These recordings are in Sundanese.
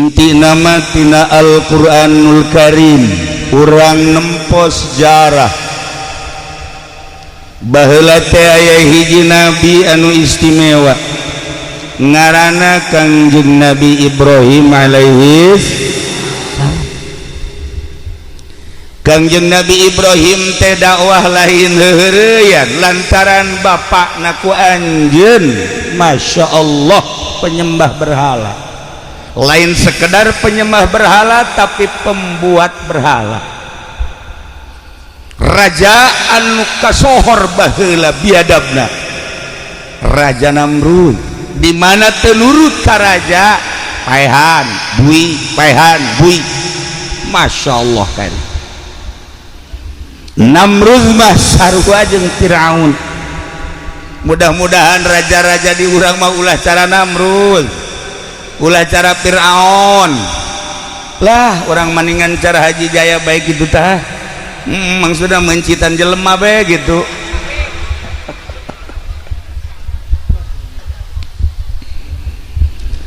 Inti nama tina Al-Qur'anul Karim urang nempo sejarah baheula teh aya hiji nabi anu istimewa ngaranna Kangjeng Nabi Ibrahim alaihi salam. Kangjeng Nabi Ibrahim teh dakwah lain heureyan lantaran bapakna ku anjeun Masya Allah penyembah berhala, lain sekedar penyembah berhala tapi pembuat berhala, raja anu kasohor baheula biadabna, Raja Namrud, di mana teu nurut ka raja paehan bui, paehan bui. Masya Allah kan Namrud mah sarua jeung Firaun. Mudah-mudahan raja-raja di urang mah ulah cara Namrud, ulah cara Fir'aun lah, orang maningan cara Haji Jaya baik gitu tah. Maksudnya mencitan jelema bae gitu.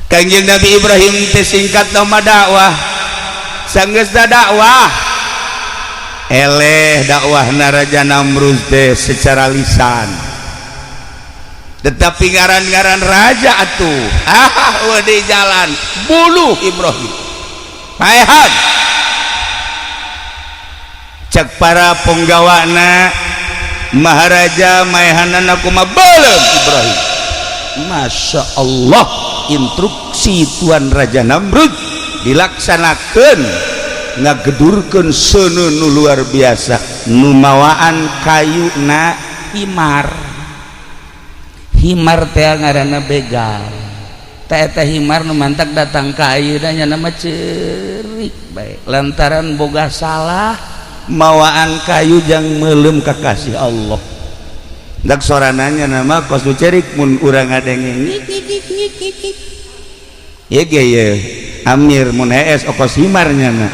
Kangjeng Nabi Ibrahim teh singkat nama dakwah, sanggeus dakwah eleh dakwahna Raja Namrud teh secara lisan, tetapi ngaran-ngaran raja atuh ah di jalan bunuh Ibrahim paehan. Cek para penggawana Maharaja maehanana kumaha beuleum Ibrahim. Masya Allah, instruksi Tuan Raja Namrud dilaksanakan, ngagedurkeun seuneu nu luar biasa, nu mawaan kayuna himar. Himar teh ngaranna begal teh, eta himar nu mantak datang ka ayeuna nya nama ceurik bae lantaran boga salah mawaan kayu jang meuleum ka kasih Allah. Dak sorananya nama kos nu cerik mun urang ngadenge ngik ngik ngik ngik ngik ye ge ye Amir mun hees okos himarnya na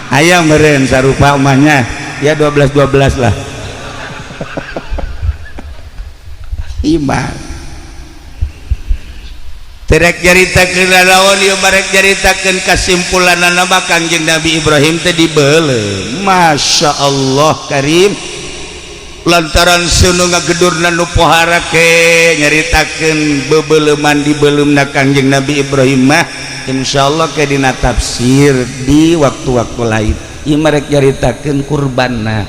aya meureun sarupa omahnya ya 12 12 lah. Himar terek nyaritakeun lalaon ieu barek nyaritakeun kasimpulanna mah Kangjeng Nabi Ibrahim teh dibeuleum. Masya Allah Karim, lantaran seuneu ngagedurna nu pohara ke nyaritakeun bebeuleman dibeuleumna Kangjeng Nabi Ibrahim mah insyaallah ke dina tafsir di waktu-waktu lain. Ieu marek nyaritakeun kurbanna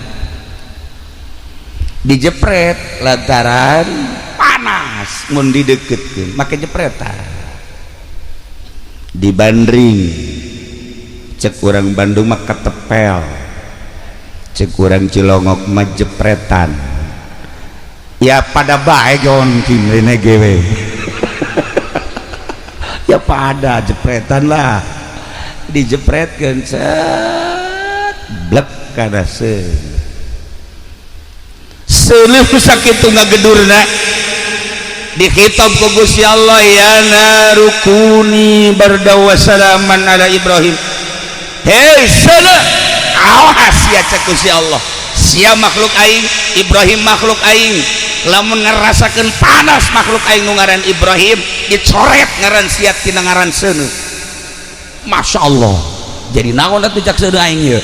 dijepret lantaran panas mun dideketkeun make jepretan dibandring cek urang Bandung mah ketepel, cek urang Cilongok mah jepretan ya pada bae jon kene gewe. Ya pada jepretan lah, dijepretkeun set blek kana seuneu seuleuh sakitu ngagedurna dikhitab ku Gusti Allah, ya narukuni barda wa salaman ala Ibrahim. Hei seuleuh, awas ya cek Gusti Allah, sia makhluk aing, Ibrahim makhluk aing, lamun ngerasakeun panas makhluk aing nu ngaran Ibrahim dicoret ngaran sia tina ngaran seuneu. Masya Allah, jadi naon atuh cak seuneu aing ieu.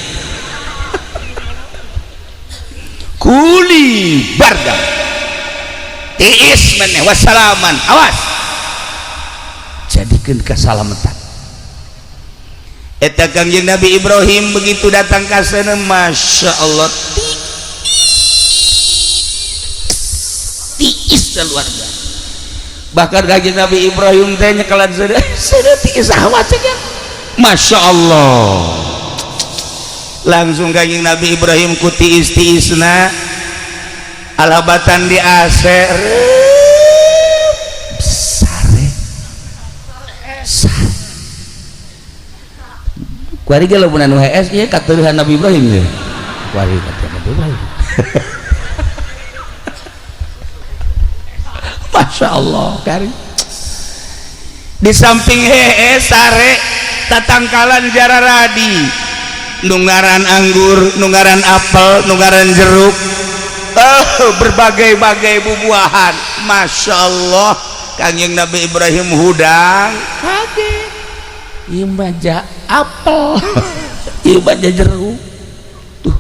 Kuli barda tiis maneh wassalaman, awas jadikeun kasalamatan. Eta Kangjeng Nabi Ibrahim begitu datang ka seuneu, Masya Allah tiis luar biasa. Bahkan Kangjeng Nabi Ibrahim teh nyekelan seuneu, seuneu tiis awas cenah. Masya Allah, langsung Kangjeng Nabi Ibrahim ku tiis-tiisna alabatan di AC sare sare kuari ge lamun anu hees ieu kateuhan Nabi Ibrahim ye kuari kateuhan Nabi Ibrahim. Masya Allah kari di samping hees sare tatangkalan jararadi nungaran anggur, nungaran apel, nungaran jeruk, berbagai-bagai bubuahan. Masya Allah, Kangjeng Nabi Ibrahim hudang kaget. Ieu mah ja apel, ieu mah ja jeruk. Tuh,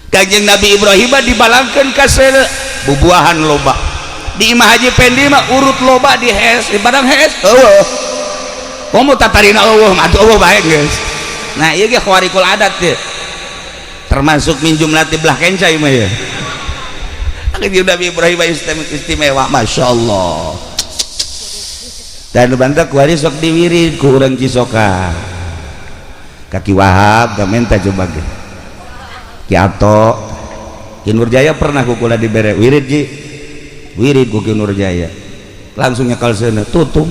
Kanjeng Nabi Ibrahim mah dibalangkeun ka seuneu, bubuahan loba. Di Imah Haji Pendi mah urut loba di hees, di badang hees eueuh. Komo tatarina eueuh mah atuh eueuh bae geus. Nah, ieu ge khawariqul adat teh. Termasuk minjum latih belah kenca ieu mah ya. Kanjeng Nabi Ibrahim istimewa, Masya Allah. Dan bantak kuari sok diwirid ku urang Cisoka. Kaki Wahab gak minta coba ge. Ki Ato, Ki Nurjaya pernah ku kula dibere wirid ji. Wirid ku Ki Nurjaya. Langsung nyekal seuneu, tutung.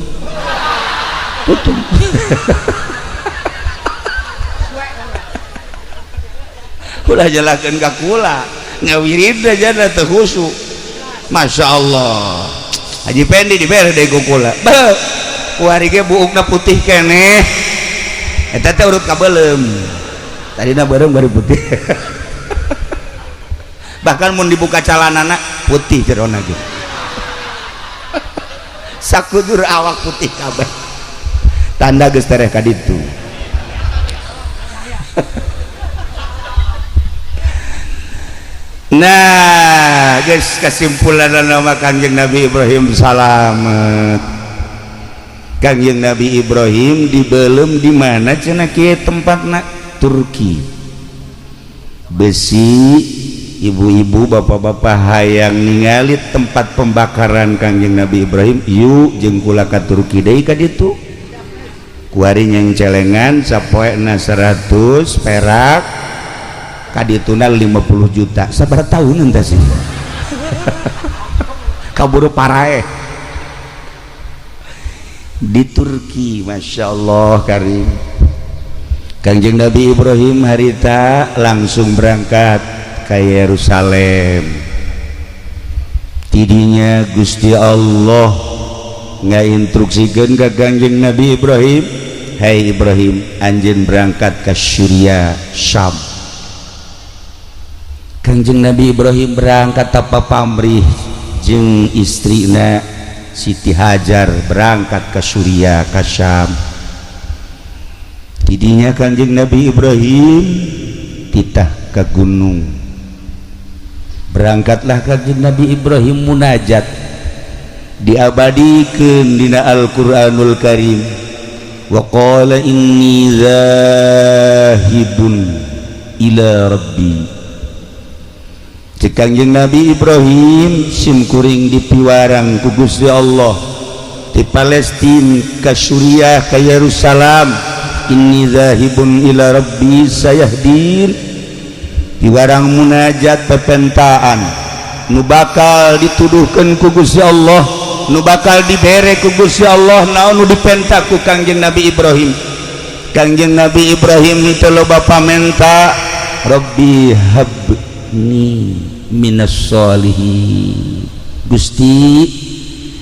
Tutung. Ulah jelaskeun ka kula, ngawirid aja teu khusyuk. Masya Allah. Haji Pendi dibere deui ku kula. Beuh. Kuari ge buukna putih keneh. Eta teh urut kabeuleum. Tadina beureum bari putih. Bahkan mun dibuka calanana putih jerona ge. Sakujur awak putih kabeh. Tanda geus tereh ka ditu. Nah, guys, kesimpulan nama Kanjeng Nabi Ibrahim salamet. Kanjeng Nabi Ibrahim dibelem di mana cenah kieu tempatna? Turki. Besi ibu-ibu bapak-bapak hayang ningali tempat pembakaran Kanjeng Nabi Ibrahim, yuk jeung kula ka Turki deui ka ditu. Kuari nyengcelengan sapoena 100 perak kadituna 50 juta. Sabaraha tahun entah sih. Kaburu paraeh di Turki, Masya Allah karim. Kanjeng Nabi Ibrahim harita langsung berangkat ke Yerusalem. Tidinya Gusti Allah ngainstruksikeun ka Kanjeng Nabi Ibrahim, "Hai Ibrahim, anjeun berangkat ke Syria, Syam." Kanjeng Nabi Ibrahim berangkat tanpa pamrih jeung istrina Siti Hajar berangkat ke Suriah, ke Syam. Tidinya Kanjeng Nabi Ibrahim titah ke gunung. Berangkatlah Kanjeng Nabi Ibrahim munajat, diabadikeun dina Al-Qur'anul Karim. Wa qala inni zahibun ila rabbi. Cek Kanjeng Nabi Ibrahim simkuring dipiwarang ku Gusti Allah di Palestina ka Suriah ka Yerusalem, inni zahibun ila rabbi sayahdin. Piwarang munajat pepentaan nu bakal dituduhkeun ku Gusti Allah, nu bakal dibere ku Gusti Allah, naon nu dipenta ku Kangjeng Nabi Ibrahim. Kangjeng Nabi Ibrahim teu loba pamenta, Rabbi habni minas sholihin. Gusti,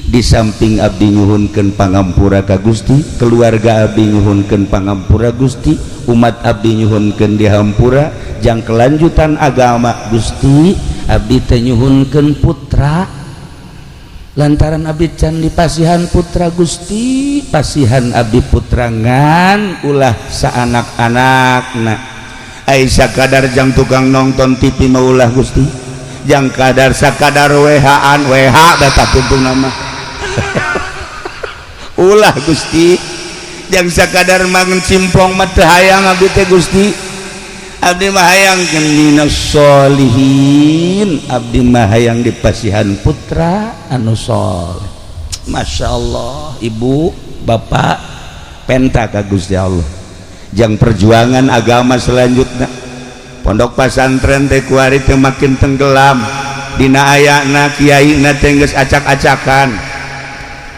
di samping abdi nyuhunkeun pangampura ka Gusti, keluarga abdi nyuhunkeun pangampura Gusti, umat abdi nyuhunkeun dihampura jang kelanjutan agama Gusti, abdi teh nyuhunkeun putra lantaran abdi can dipasihan putra Gusti, pasihan abdi putra ngan ulah saanak-anakna. Ai sakadar jang tukang nonton TV mah ulah Gusti, jang kadar sakadar WH-an WH data tuntung nama ulah Gusti, jang sakadar mangan simplong mah teu hayang abdi teh Gusti, abdi mah hayang minas sholihin, abdi mah hayang dipasihan putra anu soleh. Masya Allah, ibu bapak penta ka Gusti Allah jang perjuangan agama selanjutnya. Pondok pesantren teh kuari teh makin tenggelam dina ayana kiai na teh geus acak-acakan.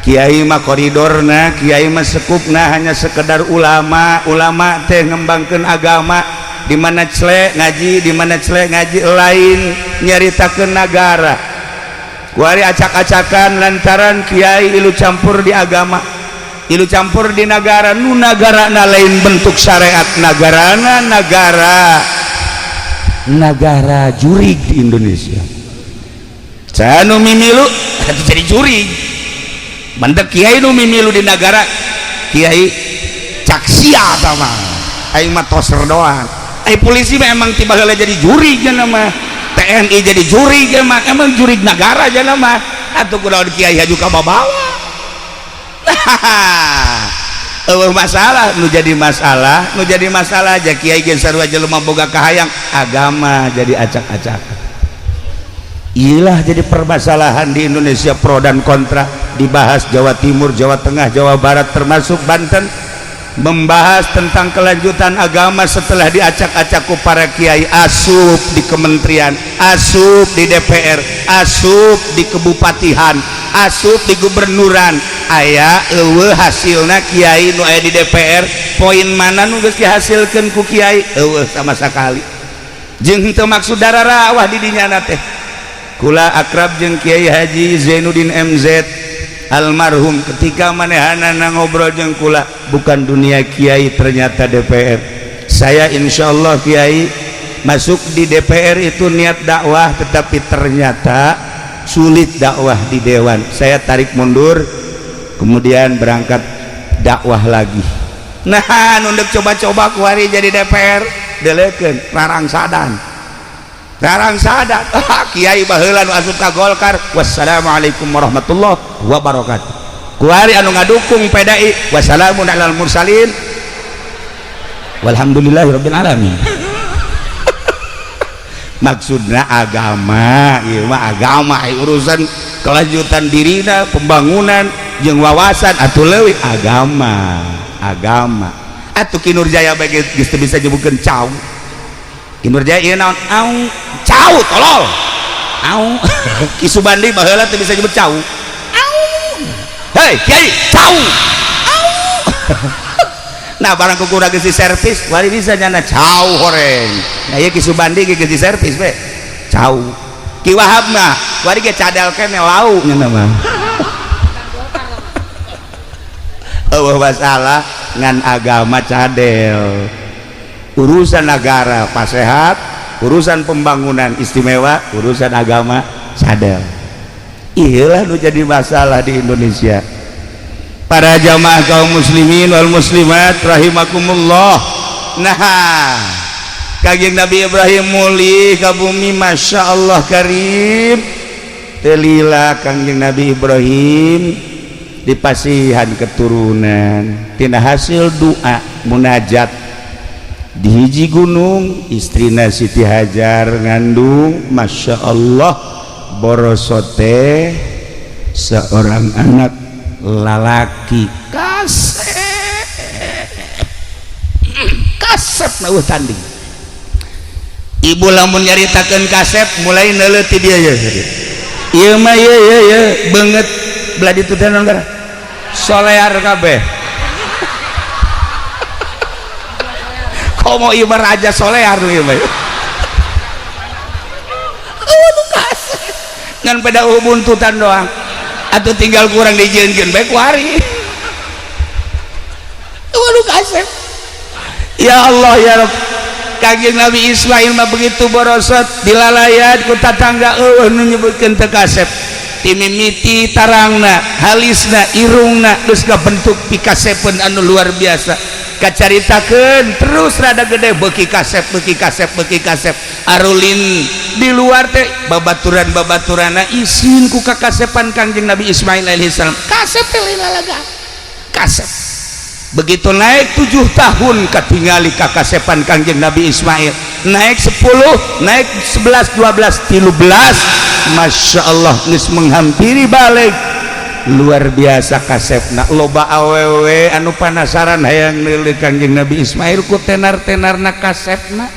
Kiai mah koridorna, kiai mah sekupna hanya sekedar ulama. Ulama teh ngembangkeun agama, di mana celek ngaji, di mana celek ngaji, lain nyaritakeun nagara. Kuari acak-acakan lantaran kiai ilu campur di agama, ilu campur di nagara. Nu nagara na lain bentuk syariat nagarana, nagara nagara jurig di Indonesia. Canu mimilu jadi jurig, bandek kiai nu mimilu di nagara, kiai Cak sia mah, aing mah toser doang. Ai polisi mah emang tiba heula jadi juri nya mah, TNI jadi juri nya mah, emang juri negara nya mah. Atuh kunaon kiai haju ka babawa? Eueuh masalah nu jadi masalah, nu jadi masalah aja kiai ge sarua jelema boga kahayang agama jadi acak-acakan. Iyalah jadi permasalahan di Indonesia, pro dan kontra dibahas Jawa Timur, Jawa Tengah, Jawa Barat, termasuk Banten, membahas tentang kelanjutan agama setelah diacak-acak ku para kiai, asup di kementerian, asup di DPR, asup di kebupatihan, asup di gubernuran. Aya eueuh hasilna kiai nu aya di DPR? Poin mana nu geus dihasilkeun ku kiai? Eueuh sama sekali. Jeung henteu maksud dararawah di dinya teh. Kula akrab jeung Kiai Haji Zainuddin MZ almarhum. Ketika manehanana ngobrol jeung kula, bukan dunia kiai, ternyata DPR. Saya insya Allah, kiai, masuk di DPR itu niat dakwah, tetapi ternyata sulit dakwah di dewan. Saya tarik mundur, kemudian berangkat dakwah lagi. Nah, nunduk coba-coba kuari jadi DPR, delekeun rarangsadan rarangsadan. Kiai baheula nu asup ka Golkar, wassalamualaikum warahmatullahi wabarakatuh. Kuari anu ngadukung PDI, wassalamun alal mursalin walhamdulillahirabbil alamin. Maksudna agama ieu mah, agama urusan kelanjutan dirina, pembangunan jeung wawasan atuh leuwih agama. Agama atuh Ki Nurjaya bae geus teu bisa nyebutkeun cau. Ki Nurjaya ieu naon? Au, cau tolol, au. Ki Subandi baheula teu bisa nyebut cau. Au, hei kiai, cau, au. Nah, barang kukurang geus servis wari bisa nyana cau horeng. Nah, ieu Ki Subandi ge geus servis we cau. Ki Wahab mah wari ge cadel kene lau nya mah. Eueuh masalah ngan agama cadel, urusan negara pasehat, urusan pembangunan istimewa, urusan agama cadel. Iyalah nu jadi masalah di Indonesia. Para jamaah kaum muslimin wal muslimat rahimakumullah. Nah, Kangjeng Nabi Ibrahim mulih ka bumi, Masya Allah karim. Telila Kangjeng Nabi Ibrahim dipasihan keturunan tina hasil doa munajat di hiji gunung. Istrina Siti Hajar ngandung, Masya Allah, borosote seorang anak lalaki kasep kasep na tanding. Ibu lamun nyaritakeun kasep mulai neuleuh ti dia ya. Ieu mah ieu ieu ieu beungeut belah ditu teh naon solear kabeh. Komo ieu mah raja solear ieu mah. Aduh, kasep ngan pada buntutan doang atau tinggal kurang dijieunkeun bae kuari. Waduh, kasep, ya Allah ya Rabb. Kangjeng Nabi Ismail mah begitu borosot dilalayat ku tatangga, eueuh nu nyebutkeun teu kasep. Timimiti tarangna, halisna, irungna geus kabentuk pikasepeun anu luar biasa. Kacaritakeun terus rada gede beuki kasep, beuki kasep, beuki kasep. Arulin di luar teh babaturan-babaturana isin ku kakasepan Kangjeng Nabi Ismail alaihissalam. Kasep teh lalaga kasep. Begitu naik 7 tahun katingali kakasepan Kangjeng Nabi Ismail, naik 10, naik 11, 12, 13, Masya Allah, geus menghampiri balik, luar biasa kasepna. Loba awewe anu panasaran hayang neuleuh Kangjeng Nabi Ismail ku tenar-tenarna kasepna.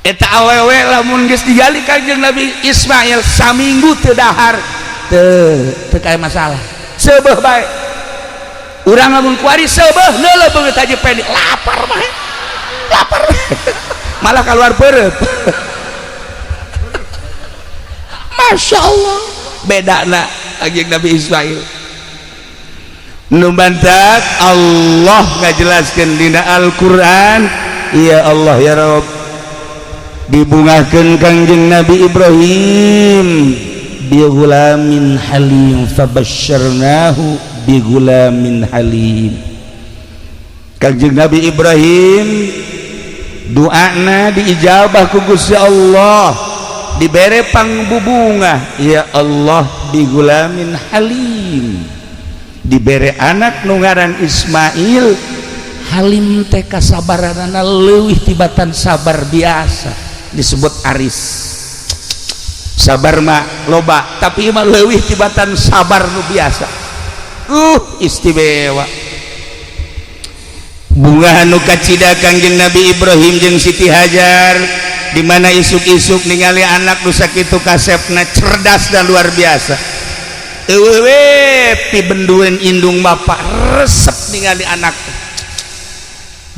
Eta awewe lamun geus digali Kangjeng Nabi Ismail saminggu teu dahar, teu teu kaya masalah, seubeuh bae. Urang lamun kuari seubeuh neuleuh beungeut Haji Pendi, lapar mah, lapar malah keluar perut. Masya Allah, beda na Kangjeng Nabi Ismail. Nu bantak Allah ngajelaskeun dina Al-Qur'an, ya Allah ya Rabb, dibungahkeun Kangjeng Nabi Ibrahim bi ghulamin halim, fabasyarnahu bi ghulamin halim. Kangjeng Nabi Ibrahim doana diijabah ku Gusti Allah, dibere pangbubunga ya Allah bigulamin halim, dibere anak nu ngaran Ismail. Halim teh kasabaranana leuwih tibatan sabar biasa, disebut aris. Sabar mah loba, tapi mah leuwih tibatan sabar nu biasa. Istimewa. Bunga nu kacida Kangjeng Nabi Ibrahim jeung Siti Hajar, di mana isuk-isuk ningali anak nu sakitu kasepna, cerdas dan luar biasa. Eueuh we pibendueun indung bapak resep ningali anak.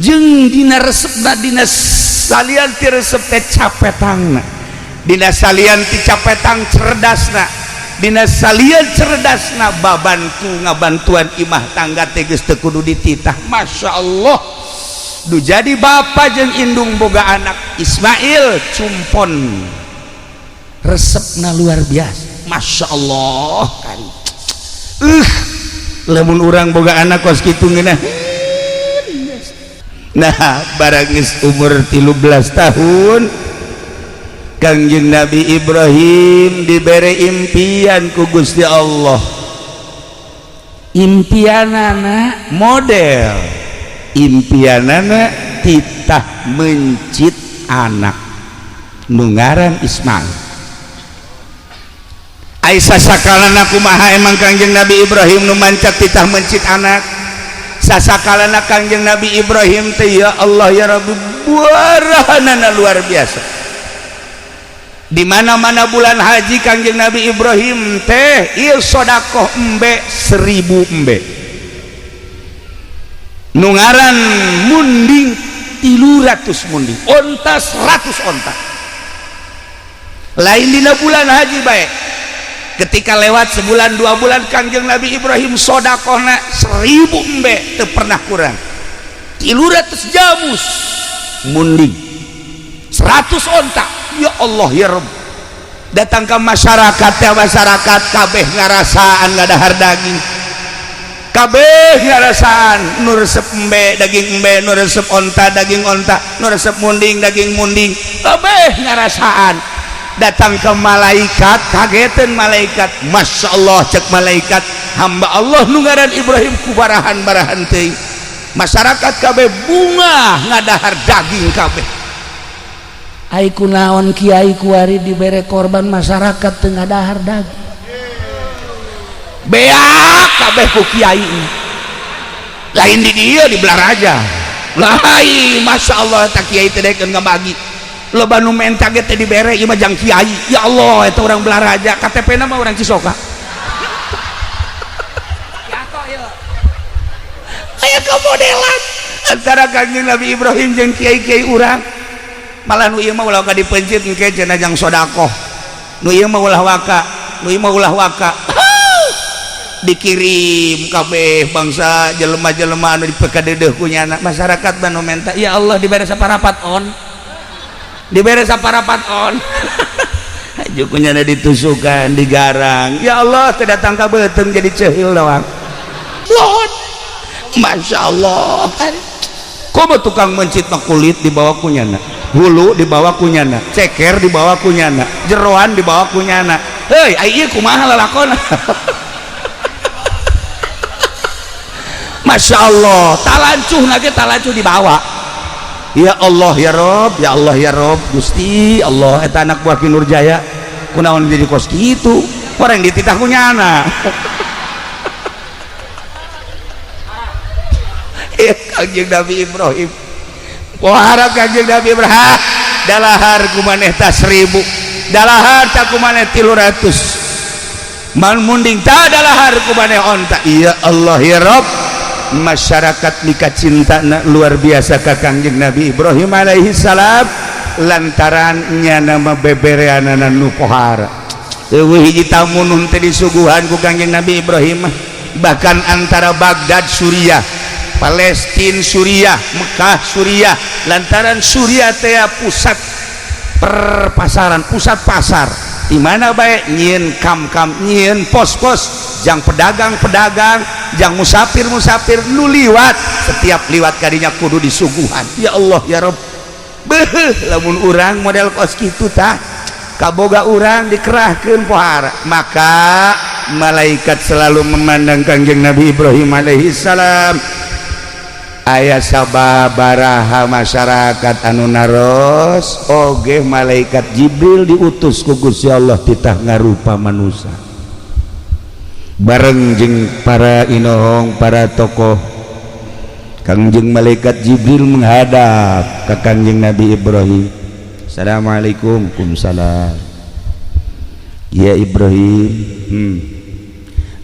Jeung dina resepna, dina salian ti resep teh capetangna, dina salian ti capetang cerdasna, dina salian cerdasna babantu ngabantuan imah tangga teh geus teu kudu dititah. Masya Allah, du jadi bapak jeung indung boga anak Ismail cumpon resepna luar biasa. Masya Allah kari lamun urang boga anak kos kitu ngeunah. Nah, barang geus umur 13 tahun Kangjeng Nabi Ibrahim dibere impian ku Gusti Allah. Impianana model, impianana titah mencit anak nu ngaran Ismail. Aisyah sakalana kumaha emang Kangjeng Nabi Ibrahim nu mancak titah mencit anak? Sasakalana Kangjeng Nabi Ibrahim teh ya Allah ya Rabbi, buarahanana luar biasa. Di mana-mana bulan haji Kangjeng Nabi Ibrahim teh ieu sodakoh embe 1000 embe, nu ngaran munding 300 munding, onta 100 onta. Lain dina bulan haji bae, ketika lewat sebulan 2 bulan Kangjeng Nabi Ibrahim sodakohna 1000 embe teu pernah kurang, 300 jamus munding, 100 onta. Ya Allah ya Rabb, datang ke masyarakat ya, masyarakat kabeh ngarasaan ngadahar daging, kabeh ngarasaan nu resep embe daging embe, nu resep onta daging onta, nu resep munding daging munding, kabeh ngarasaan. Datang ke malaikat, kagetan malaikat. Masya Allah, cek malaikat, hamba Allah nu ngaran Ibrahim kubarahan-barahan teuing, masyarakat kabeh bunga ngadahar daging kabeh. Ai kunaon kiai kuari dibere korban masyarakat teu ngadahar daging? Beak kabeh ku kiai. Lain di dieu, di Balaraja lain. Masya Allah, tak kiai teh dekeun ngabagi, loba nu menta ge teh dibere, ieu mah jang kiai. Ya Allah, eta urang Balaraja, KTP na mah urang Cisoka. Aya kamodelan antara Kangjeng Nabi Ibrahim jeung kiai-kiai urang. Malah nu ieu mah ulah ka dipencit engke cenah jang sodakoh, nu ieu mah ulah waka, nu ieu mah ulah waka. Dikirim kabeh bangsa jelema-jelema anu dipekadeudeeh ku nyana. Masyarakat banu menta, ya Allah, dibere saparapat on, dibere saparapat on. Haju ku nyana ditusukan, digarang. Ya Allah, teu datang ka beuteung jadi ceuhil doang. Mohon, Masya Allah, komo tukang mencit mah kulit dibawa ku nyana, hulu dibawa ku nyana, ceker dibawa ku nyana, jeroan dibawa ku nyana. Heuy, ai ieu kumaha lalakona? Masya Allah, talancuh lagi, talancuh dibawa. Ya Allah ya Rob, ya Allah ya Rob, Gusti Allah, eta anak buah Ki Nurjaya kunaon jadi kos kitu, orang dititah ku nyana. Ya Kangjeng Nabi Ibrahim, pohara Kangjeng Nabi Ibrahim, dalahar kumaneh ta 1000, dalahar ta kumaneh 300, man munding ta dalahar kumaneh onta. Ya Allah ya Rob, masyarakat mika cinta luar biasa ka Kangjeng Nabi Ibrahim alaihi salam lantaran nyana mah bebereanana nu pohara. Eueuh hiji tamu nu teu disuguhan ku Kangjeng Nabi Ibrahim, bahkan antara Baghdad Suriah, Palestina Suriah, Mekah Suriah, lantaran Suriah teh pusat perpasaran, pusat pasar di mana bae nyieun kam-kam, nyieun pos-pos jang pedagang-pedagang. Jang musafir-musafir nu liwat, setiap liwat kadinya kudu disuguhan. Ya Allah ya Rob, beuh, lamun urang model kos kitu tah kaboga urang dikerahkeun pohara. Maka malaikat selalu memandang Kangjeng Nabi Ibrahim alaihi salam. Aya sababaraha masyarakat anu naros oge, malaikat Jibril diutus ku Gusti Allah titah ngarupa manusia bareng jeung para inohong, para tokoh. Kangjeng malaikat Jibril menghadap ke Kangjeng Nabi Ibrahim. Assalamualaikum. Waalaikumsalam. Ya Ibrahim,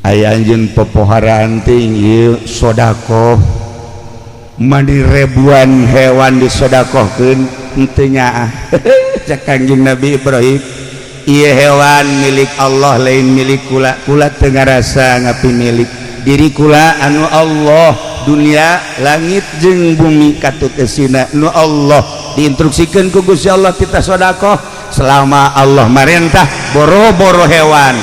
aya anjeun popoharaan ting ieu sodakoh mani ribuan hewan disodakohkeun henteu nyaah. Cak Kangjeng Nabi Ibrahim, ieu hewan milik Allah, lain milik kula. Kula teu ngarasa ngapi milik diri kula. Anu Allah dunia, langit jeung bumi katut esina nu Allah. Diinstruksikeun ku Gusti Allah kita sodakoh selama Allah marentah boro-boro hewan.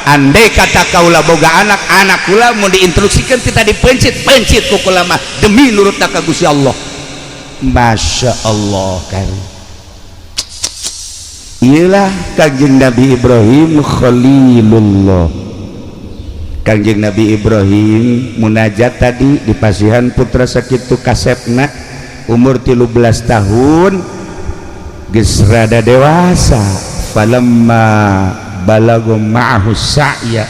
Andai kata kaula boga anak, anak kula mau diinstruksikan kita dipencit, pencit ku kula mah demi nurut ka Gusti Allah. Masya Allah kan. Iyalah Kangjeng Nabi Ibrahim Khalilullah. Kangjeng Nabi Ibrahim munajat tadi di pasihan putra sakitu kasepna, umur 13 tahun geus rada dewasa. Falamma balago ma'ahu sa'ya,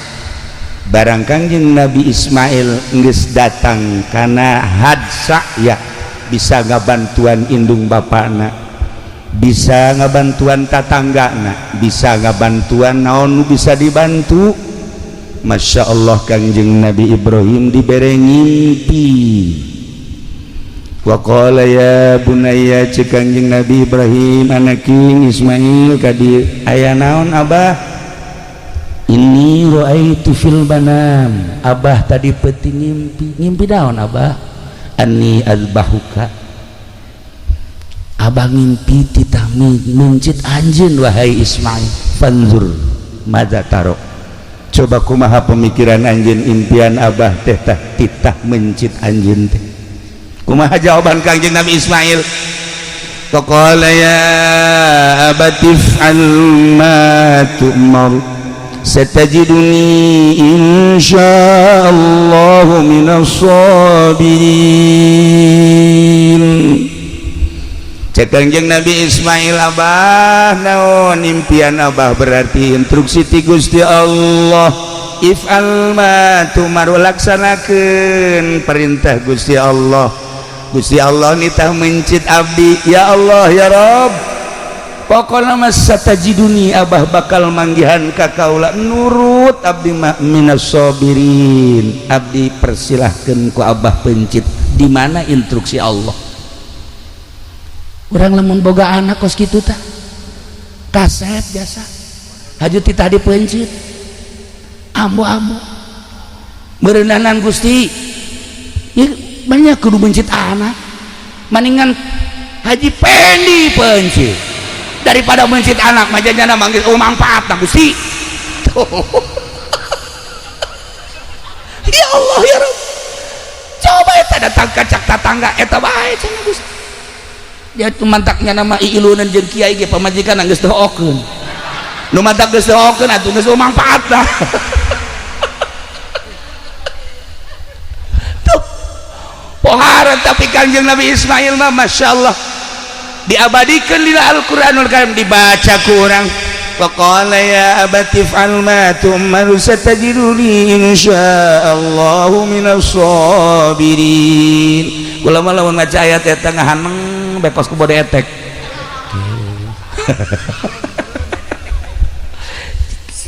barang Kangjeng Nabi Ismail geus datang kana had sa'ya, bisa ngabantuan indung bapakna, bisa ngabantuan tatanggana, bisa ngabantuan naon nu bisa dibantu. Masya Allah, Kangjeng Nabi Ibrahim dibere ngimpi. Wa qala ya bunayya, cek Kangjeng Nabi Ibrahim, anaking Ismail kadi. Aya naon, Abah? Inni ra'aitu fil manam, Abah tadi peuting ngimpi. Ngimpi naon, Abah? Anni azbahuka, Abah ngimpi titah mencit anjeun, wahai Ismail. Fanzur madza taro, coba kumaha pemikiran anjeun, impian Abah teh tah titah mencit anjeun teh kumaha? Jawaban Kangjeng Nabi Ismail, faqala ya abati if'al ma tu'mar, satajiduni insyaallah minas sabirin. Cek Kangjeng Nabi Ismail, Abah, naon impian Abah? Berarti instruksi ti Gusti Allah. If'al ma tu'mar, laksanakeun perintah Gusti Allah. Gusti Allah nitah mencit abdi. Ya Allah ya Rob, pokokna mah satajiduni, Abah bakal manggihan ka kaula nurut abdi mah, minas sabirin. Abdi persilahkeun ku Abah pencit. Di mana instruksi Allah? Urang lamun boga anak kos kitu tah kasep biasa haju titah dipencit, ambo-ambo meureunanan Gusti ya, banyak kudu mencit anak. Maningan Haji Pendi pencit daripada mencit anak majanya manggil, oh manfaat nah Gusti. Ya Allah ya Rabb, coba eta datang ka cak tatangga eta bae cenah Gusti. Dia tuh mantaknya nama iilunan jeung kiai ge pamajikan geus doakeun nu mantak geus doakeun atuh geus manfaat lah. Tuh pohara. Tapi Kangjeng Nabi Ismail mah Masya Allah diabadikan di Al-Qur'anul Karim, dibaca ku urang. Faqala ya abati if'al ma tu'mar, satajiduni insyaallahu minas sabirin. Kula mah lamun maca ayat eta ngahaneng bekos ku bode etek.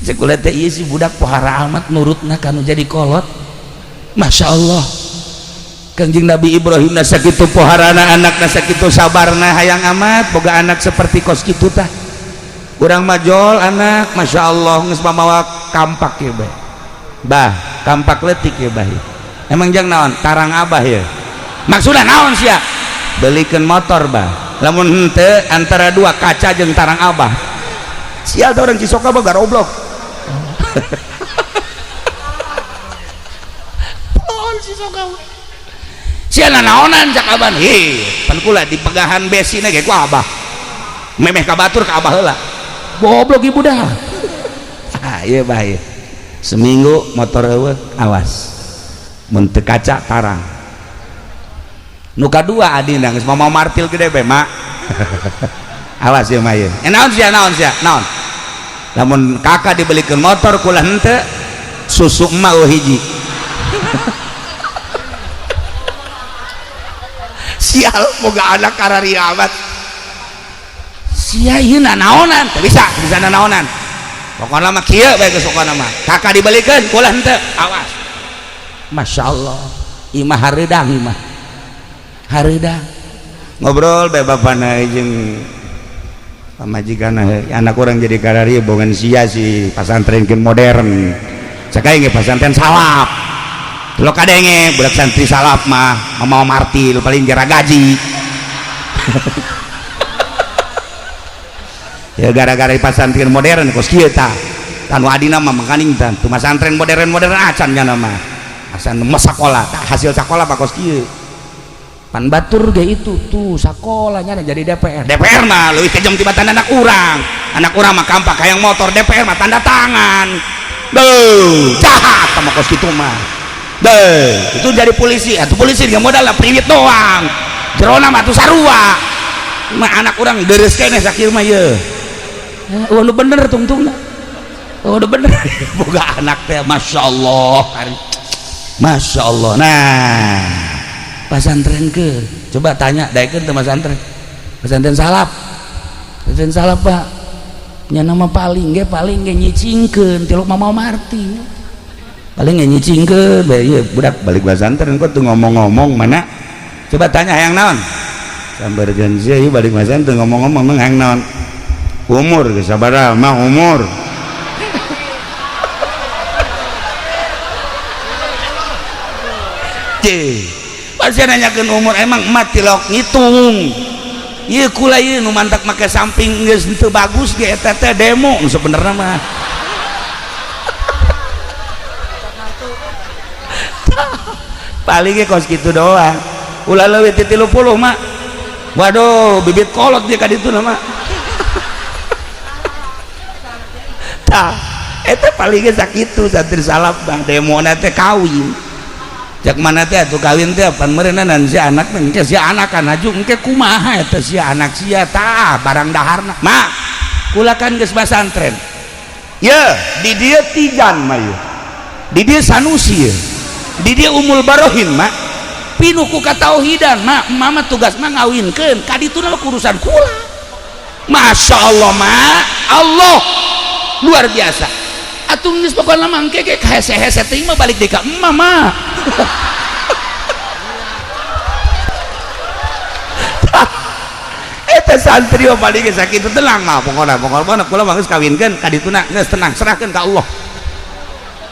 Cek kula teh ieu si budak pohara amat nurutna kanu jadi kolot. Masya Allah, Kangjeng Nabi Ibrahim na sakitu poharana anakna, sakitu sabarna, hayang amat boga anak seperti kos kitu tah. Urang majol anak Masya Allah geus mamawa kampak ya bah. Bah, kampak leutik ya bah. Emang jang naon? Tarang Abah ya. Maksudna naon sia? Belikeun motor bah. Lamun henteu antara dua kaca jeung tarang Abah. Sial teh orang Cisoka mah garoblok. sok gawe. Sia nanaonan cak aban. Hei, pan kula di pegahan besi na ge ku abah. Memeh ka batur ka abah heula. Goblok ibu dah. Ah, ieu bahaya. Seminggu motor eueuh, awas. Mun teu kaca tarang. Nu kadua adina geus mau martil gede be, Mak. Awas ieu mah ieu. Eh naon sia naon sia? Naon? Lamun kakak dibelikeun motor kula henteu, susu emak eueuh hiji. Sial boga anak kararia amat. Sia ieu nanaonan, teu bisa, teu bisa nanaonan. Pokona mah kieu bae geus pokona mah. Kakak dibelikeun kula henteu, awas. Masya Allah, imah hareudang imah. Hareudang. Ngobrol bae bapana jeung pamajikan anak orang jadi kararia bongan sia si pasantren modern. Sakai ge pasantren salaf. Lo kadenge budak santri salaf mah mau martil paling jara gaji. Ya gara-gara pasantren modern kos kieu tah. Tanu adina mah makaning tah. Tu pasantren modern-modern acan nya mah. Acan mah sakola, hasil sakola mah kos kieu. Pan batur ge itu tuh sakolanya jadi DPR. DPR mah leuwih kejam tibatan anak urang. Anak urang mah kampak hayang motor, DPR mah tanda tangan. Duh, jahat sama kos kitu mah. Deh, itu jadi polisi. Atuh polisi dia modal lah priwit doang. Jerona mah atuh sarua. Mah anak urang deres keneh sakieu mah ye. Oh, nu bener tungtungna. Oh, nu bener. Boga anak teh masyaallah. Masya Allah. Nah, pasantren ke coba tanya daekeun teu pasantren. Pasantren salaf. Pasantren salaf, Pak. Nya nama paling ge nyicingkeun tilok Mama Marti. Paling ge nyicingkeun bae ieu budak balik pasantren kok tuh ngomong-ngomong mana? Coba tanya hayang naon? Sambarkeun sia ieu balik pasantren ngomong-ngomong mah hayang naon? Umur geus sabaraha mah umur. Pasti nanyakeun umur emang emak tilok ngitung. Ieu kula ieu nu mantak make samping geus teu bagus ge eta teh demo nu sebenarna mah. Paling ge kos kitu doang. Ulah leuwih ti 30 mah. Waduh, bibit kolot dia ka ditu mah. Tah, eta paling ge sakitu santri salaf bang demona teh kawin. Cak mana teh atuh kawin teh pan meureunna si anak teh engke si anak kan aju engke kumaha eta si anak sia tah barang daharna. Ma, kula kan geus pasantren. Ye, di dieu Tijan mah ye. Di dieu Sanusi ye. Di dieu Umul Barohin mah. Pinuh ku katauhidan mah, mama tugas mah ngawinkeun ka dituna mah urusan kula. Masya Allah ma, Allah luar biasa. Atuh geus pokona mah engke ge hese-hese teuing mah balik deui ka emak mah. Eta santri mah paling geus sakitu tenang mah pokona pokona kula mah geus kawinkeun ka dituna geus tenang serahkeun ka Allah.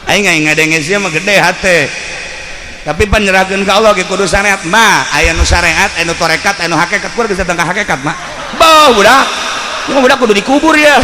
Aing ngadenge sia mah gede hate. Tapi penyerahkeun ka Allah ge kudu syariat mah, aya nu syariat, aya nu tarekat, aya nu hakikat, kudu geus datang ka hakikat mah. Beuh budak. Ieu budak kudu dikubur ya.